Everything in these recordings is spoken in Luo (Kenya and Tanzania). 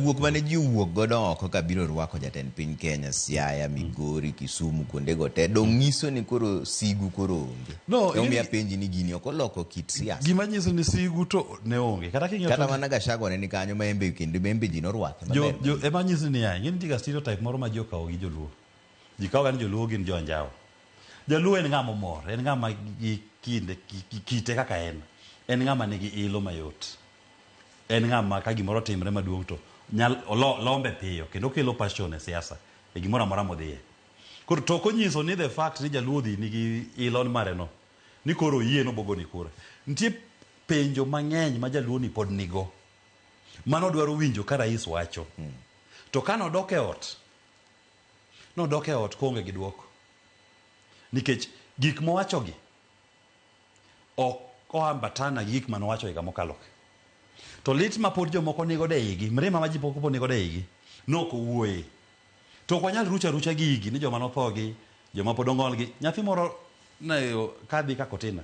wuok mane ji owuok godo oko ka biro rwako jatend piny Kenya, Siaya, Migori, Kisumu, kuondego te, dong' nyiso ni koro sigu koro onge. No, Emomiyo apenji ni gini ok oloko kit siasa. Gima nyiso ni sigu to ne onge. Kata king'iyo Kata mana Gachagua ne ni kanyo ma embe kendo embe ji norwake jo, maber. jo, ema nyiso ni ya, ing'e nitie ga stereotype moro ma ji okawo gi joluo. Ji kawo ga ni joluo gin jo anjawo. Jaluo en ng'ama omor, en ng'ama gi kinde, kite kaka en. En ng'ama nigi ilo mayot. En ng'ama ka gimoro otimre maduong' to nyal, olo, lombe piyo kendo okelo passion e siasa e gimoro amora modhiye. Koro to ok onyiso ni the fact ni jaluo odhi nigi ilo mare no ni koro oyie nobogoni kura. Nitie penjo mang'eny ma jaluo ni pod nigo mano dwaro winjo ka rais wacho. To ka nodok e ot, nodok e ot koonge gi dwoko. Nikech gik mowachogi ok oambatana gi gik mane owacho higa mokalo. To lit ma pod jomoko nigodo e igi, mirima ma ji pok pod nigodo e igi, nok owuoye. To ok wanyal rucho arucha gigi ni joma notho gi, joma pod ong'ol gi. Nyathi moro ne kadhi ka Kotina.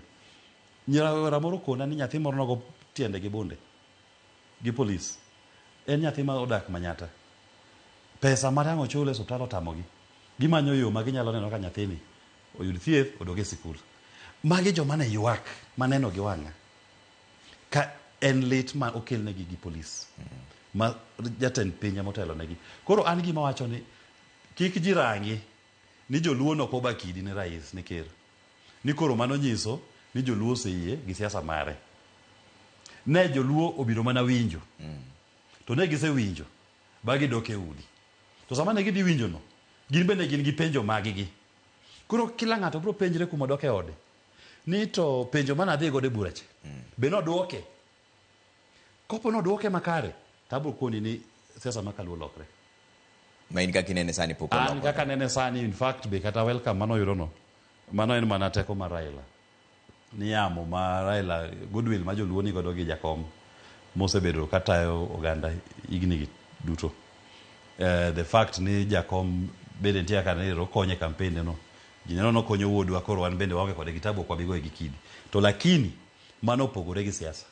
Nyawera moro okona ni nyathi moro nogo tiende gi bunde gi polis. En nyathi ma odak Manyata. Pesa ma tang' ochul e osiptal otamogi. Gimanyo yo ma ginyalo neno ka nyathini oyud thieth odog e sikul. Magi joma ne ywak maneno gi wang'a ka en lit ma okelnegi gi polis ma jatend piny ema otelonegi. Koro an gima wacho ni kik ji rangi ni joluo nok oba kidi ne rais ne ker. Ni koro mano nyiso ni joluo oseyie gi siasa mare. Ne joluo obiro mana winjo. To ne gisewinjo ba gidok e udi. To sama ne gidhi winjo no, gin bende gin gi penjo mag gi. Koro kila ng'ato biro penjre kuma odok e ode. Ni to penjo mane adhi godo e bura cha, be nodwoke? Kopo nodwoke makare, to abiro koni ni siasa ma kaluo olokre. Ma in kaka inene sani pok An olokore. kaka anene sani, in fact be kata welcome mane oyudo no, mano en mana teko mar Raila. Ni yamo ma Raila, goodwill ma joluo ni godo gi jakom mosebedo katayo oganda higni gi duto. The fact ni jakom bende nitie kaka ne okonye e campaign no. Ji neno nokonyo wuodwa koro wan bende waonge kode gi tabu ok wabi goye gi kidi. To lakini mano opogore gi siasa.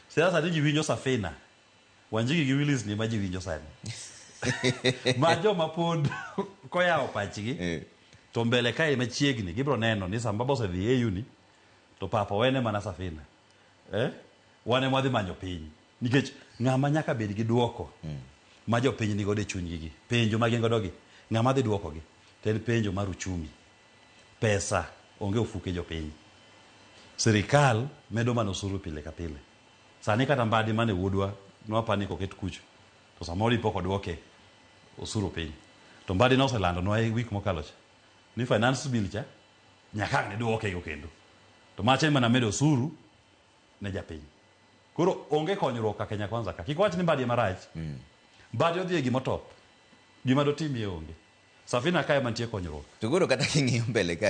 Siasa ni ji winjo Safina. Wanjigi gi Willis ni ma ji winjo sani. Ma joma pod koyawo pachgi to mbele kae machiegni gibiro neno ni sama baba osedhi AU ni to papa wene mana Safina. Wan ema wadhi manyo piny. Nikech ng'ama nyaka bed gi duoko ma jopiny nigodo e chunygi gi, penjo ma gin godo gi, ng'ama dhi duoko gi to en penjo mar uchumi. Pesa onge ofuke jopiny. Sirikal medo mana osuru pile ka pile. Sani kata mbadi mane wuodwa nwapani koket kucho to samoro dipo koduoke osuru piny. To mbadi noselando nwa e week mokalo cha ni finance bill cha nyaka ang' ne duoke go kendo. To macha ema namedo osuru ne japiny. Koro onge konyruok ka Kenya Kwanza ka. Kik wach ni Mbadi ema rach. Mbadi odhi e gima otop. Gima dotimie onge. Safina ka ema nitie konyruok. To koro kata king'iyo mbele kae.